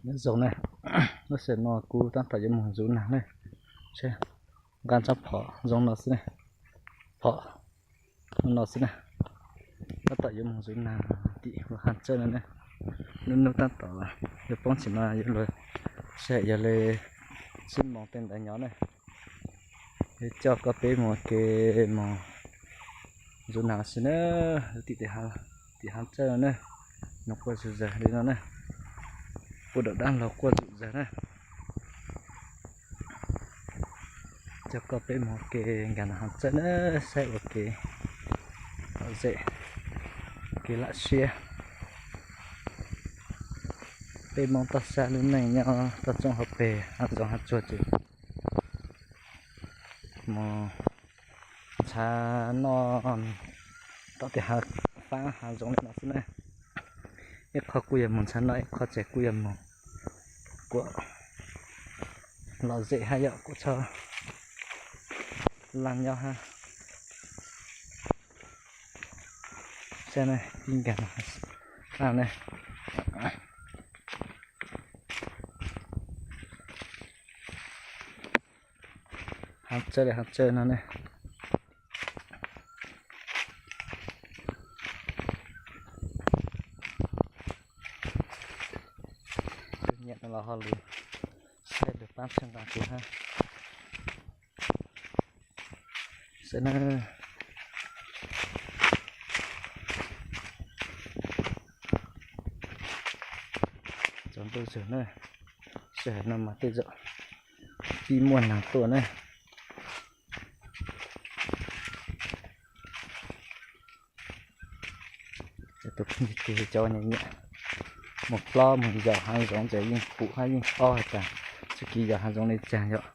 Nyob zoo na, lub sij hawm no kuv tab tom yuav mus zuv nag na. Seb, nqa tsob phom zoo no xwb na, phom no xwb na, tab tom yuav mus zuv nag tim lub hav tsawb no na. Nub nub tab tom yuav poob tsis no yuav luag, sij hawm yog li tsib moos tej ntawd nyob na. Yuav coj koj peb mus ua ke mus zuv nag si na, tim, tim hav tsawb no na, nws quaj zug zawg li no na, puag dam dab laug quaj zug zawg na. Coj koj peb mus ua ke nkag nram hav tsawb na, saib ua ke lom zem, kev lam siab. Peb Hmoob toj sab lub neej nyob toj roob hauv pes hav zoov hav tsuag ces mus ntshav noj tom tej hav fab hav zoov li no xwb na. Ib qho kuj yog mus ntshav noj, ib qho ces kuj yog mus kuam lom zem hab yom, kuam txhob laj nyob hab. Saib na, ib nkag no, a ne, hav tsawb li hav tsawb no ne. Tus nyiam no los ho lwm, saib lwm pab txhawb nqa kuv hab. Saib na, tsaus ntuj zog na, sij hawm no mas tej zaum pib muaj nag tuaj na. Tus phooj ywg cov nyiam nyiam mus plob mus yaum hav zoov ces yeej pum hab yeej paub has tas txuj kev yaum hav zoov li caag yom.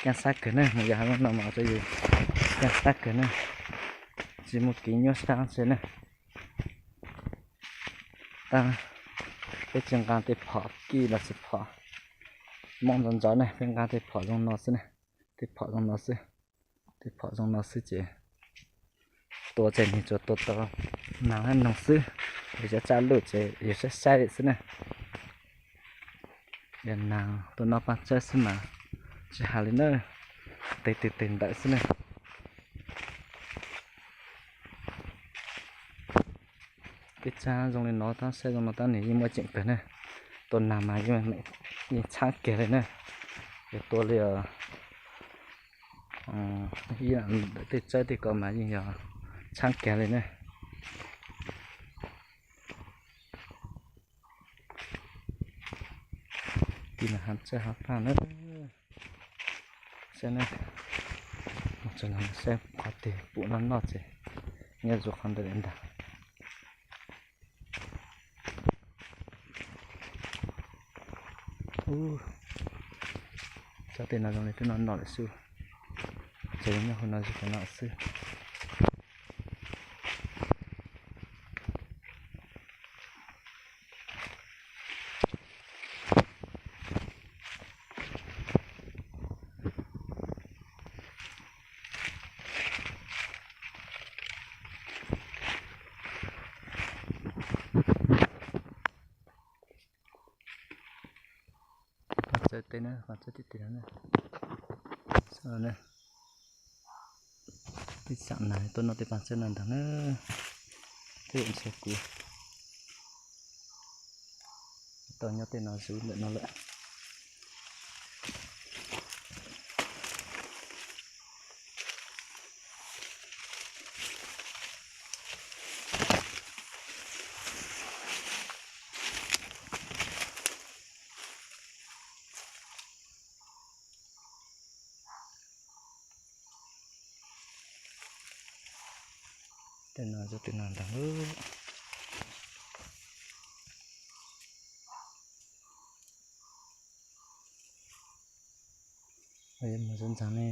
Kaaj xab kawg na, mus yaum hav zoov no mas ua rua yus kaaj xab kawg na, tsis muaj kev nyuaj sab tsi na. Tab peb tsis nqa tej phom kij los sis phom Moob ntxov ntxov ne, peb nqa tej phom zoo no xwb ne, tej phom zoo no xwb, tej phom zoo no xwb ces tua ces nwg tsuas tua tau nag hab noog xwb, yog cov tsaj luj ces yus saib saib li xwb na. Yog nag tuaj noj paaj tsawb xwb mas tsis has li na, teg twg teg ntawm xwb na. Peb tsaab zoo li no tab saib zoo no tab nws yeej muaj ceem kawg na, tua nag mas yeej txhaab kiag li na, yog tua li ib ntawm tej tsawb tej ko mas yeej yog txhaab kiag li na. Tim no hav tsawb hav paaj na, saib na, mus txog no saib qhov twg pum noj noj ces nyob zoo qhov ntawd li ntag. Tsob tej no zoo li twb noj noj lawm xwb, ces nyob hauv no zoo li no xwb. Txawb tej na, txawb tej tej no na. Ib xam nag tuaj noj tej paaj tsawb no ntag na, tej ntshai kuv tau nyob tej no zuv ntawm no lawm. Tej no zoo tej no ntag. Mus zuv ntxaag ne.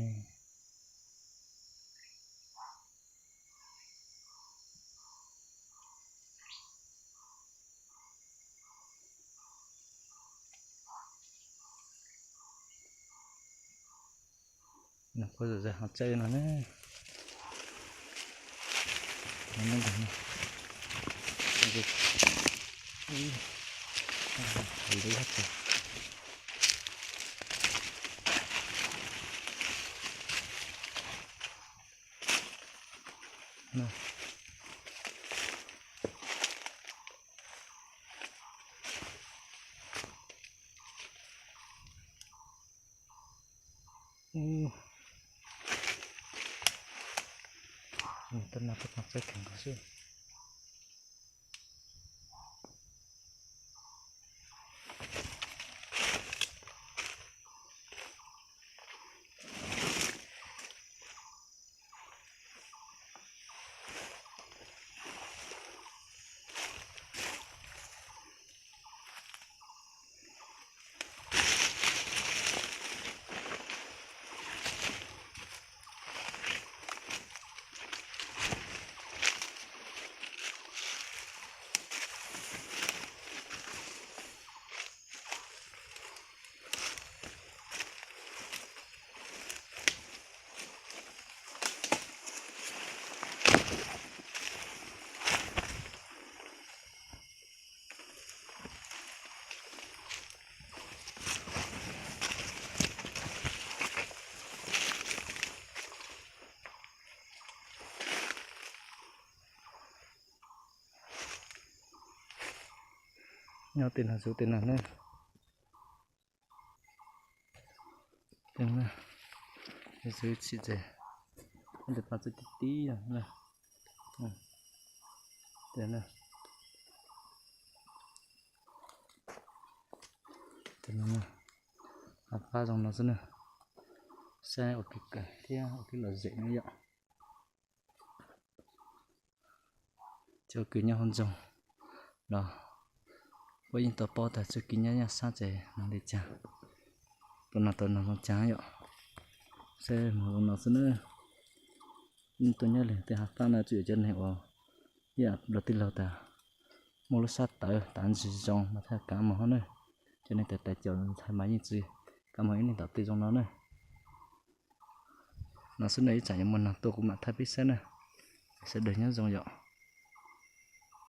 Nws kuj zam zam hav tsawb no na. Tej no kuj txawj kheev nkaus xwb. Nyob tej no, xub tej no na. Tej no, xub tsis txawj, tej pa txawj tib tib na. Tej no, tej no, hav fab zoo no xwb na. Saib ua kev kawm thiab ua kev lom zem no yom. Cov kws nyob hauv nroog los puab yeej tau paub tas txuj kev nyob nyob sab ces nws li cas, tus no tau nug zoo caag yom. Saib moog zoo no xwb na. Tuaj nyob li tej hav fab no tsuas yog cov neeg uas ib yam luag tij laug tas muaj lub sab tawv tav ntsis zoo mas thiaj kav moog hab na. Cov neeg tais tais caum ntxhais mas yeej tsis kav moog ib neeg tom tej zoo no na. No xwb na, ib tsam yuav muaj neeg tuaj kuv mam thaij peb saib na. Sawv daws nyob zoo yom.